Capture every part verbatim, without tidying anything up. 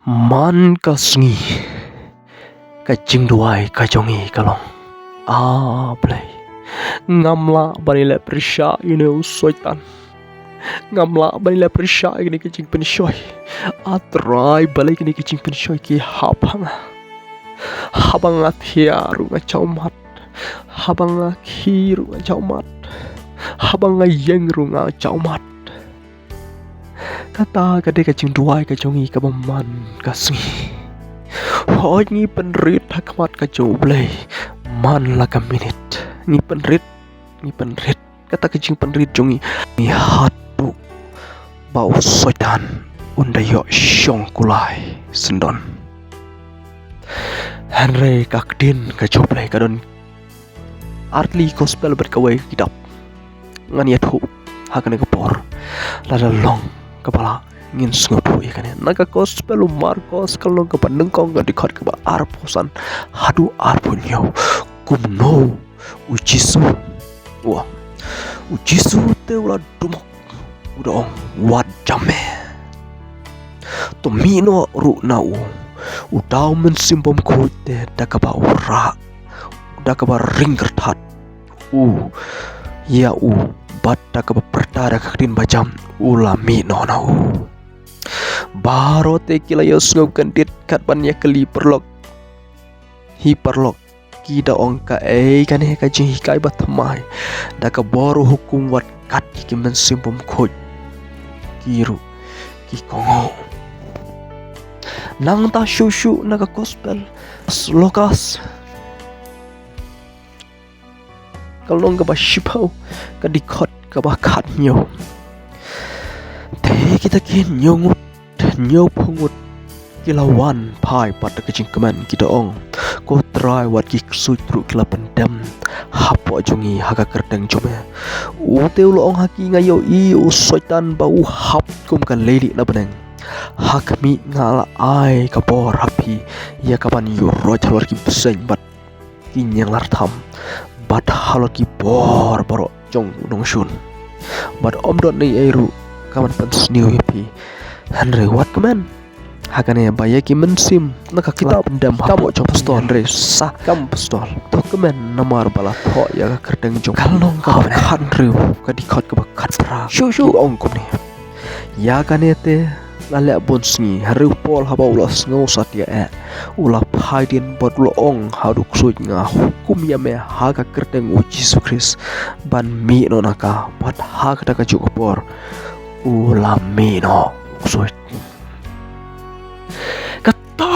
Man ka sngi, ka jingduwai ka jong ngi ka long, A Blei, ngam lah ban ïaleh pyrshah ïa une u Soitan. Ngam lah ban ïaleh pyrshah ïa kane ka jingpynshoi. A Trai, balei kane ka jingpynshoi ki hap ha nga? Haba nga thiah ruh nga jaw mat. Haba nga khih ruh nga jaw mat. Haba nga ïeng ruh nga jaw mat. Kata ka dei ka jingduwai ka jong ngi kaba man ka sngi. Hooid, ngi pynrit ha khmat ka jong U Blei man la ka minit. Ngi pynrit, ngi pynrit. Kata ka jingpynrit jong ngi, ngi haduh ba u Soitan un da ïoh shong kulai syndon. Hynrei ka ktien ka jong U Blei ka don artylli gospel bad kawei ka kitab. Ngan ïathuh ha kane ka por. Lada long kaba lah ngin sngewthuh ïa kane. Na ka gospel u Markos ka lynnong kaba nyngkong, ka dkhot kaba arphew san haduh arphew hynñiew. Kumno u Jisu, wa, u Jisu te u la dumok, u da ong, wat jam eh. To mih noh ruh na u. U da u Mynsiem Bakhuid te da kaba u rah, da kaba ring kyrthat u ïa u, bad da kaba pyrta da ka ktien bajam, u la mih noh na u. Baroh te ki la ïohsngew kyndit kat ban ïakylli, paralok, hi paralok, ki da ong, kaei kane ka jinghikai bathymmai, da ka bor u hukum wat kat ïa ki mynsiem bakhuid ki ruh ki kohnguh. Nangta shuh shuh na ka gospel Lukas ka lynnong kaba shiphew, ka dkhot kaba khathynñiew. Te kita ki hynñiew ngut, hynñiewphew ngut ki la wan phai pat da ka jingkmen, ki da ong, ko Trai, wat ki ksuid ruh ki la pyndem hapoh jong ngi ha ka kyrteng jong me. U te u la ong ha ki, nga ïohi u Soitan ba u hap kum ka leilieh na bneng. Ha khmih, nga la ai ka bor ha phi ïa ka ban ïuhroit halor ki bseiñ bad ki ñianglartham, bad halor ki bor baroh jong u nongshun. Bad ym don ei ei ruh ka ban pynsniew ïa phi. Hynrei wat kmen ha kane ba ïa ki mynsiem na ka kitab pyndem hapoh jong phi, hynrei sa kam pistol. To kmen namar ba la thoh ïa ka kyrteng jong phi. Ka lynnong kaba khathynriew, ka dkhot kaba khatphra. Shuh shuh ong kumne. Ïa kane te la leh bun sngi, hynrei u Paul haba u la sngew satia eh, u la phai dien bad u la ong, haduh ksuid nga hukum ïa me ha ka kyrteng u Jisu Khrist ban mih noh na ka. Bad ha kata kajuh ka por u la mih noh u ksuid. Kata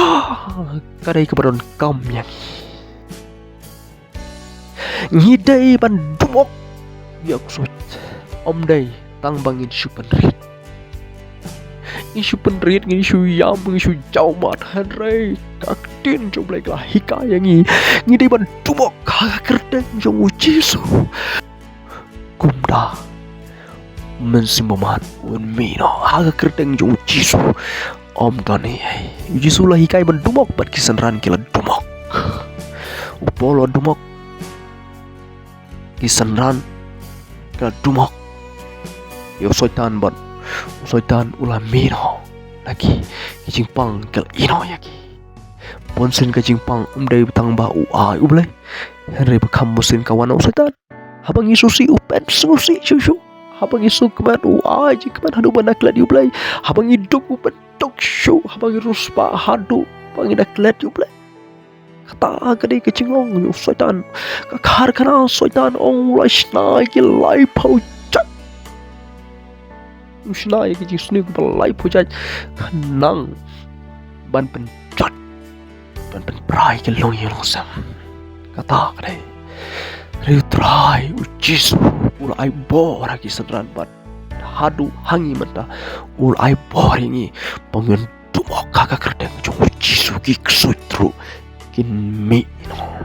ka dei kaba donkam ïa ngi. Ngi dei ban dumok ïa u ksuid. Ym dei tang ba ngin shu pynrit. Ngin shu pynrit, ngin shu ïam, ngin shu jaw mat, hynrei ka ktien jong U Blei ka la hikai ïa ngi, ngi dei ban dumok ha ka kyrteng jong u Jisu. Kumta Mynsiem Bakhuid un mih noh ha ka kyrteng jong u Jisu. Ym don ei ei. U Jisu u la hikai ban dumok bad ki synran ki la dumok. U Paul u la dumok, ki synran ki la dumok ïa u Soitan bad u Soitan u la mih noh na ki. Ki jingpang ki la ïeh noh ïa ki. Bunsien ka jingpang ym dei tang ba u ai U Blei, hynrei ba kham bunsien ka wan na u Soitan. Haba ngi sngewsih u pynsngewsih shuh shuh. Haba ngi sngewkmen u ai jingkmen haduh ban da klet ïa U Blei. Haba ngi duk u pynduk shuh. Haba ngi riewspah haduh ba ngin da klet ïa U Blei. Kata ka dei ka jinglong ïa u Soitan. Ka kharkhana Soitan ong u la shna ïa ki laiphew jait. U shna ïa ki jingsniew kiba laiphew jait khnang ban pynjot, ban pynpra ïa ki longïing longsem. Kata ka dei. Hynrei u Trai u Jisu u la ai bor ha ki synran bad haduh ha ngi mynta u la ai bor ïa ngi ba ngin dumok ha ka kyrteng jong u Jisu, ki ksuid ruh kin mih noh.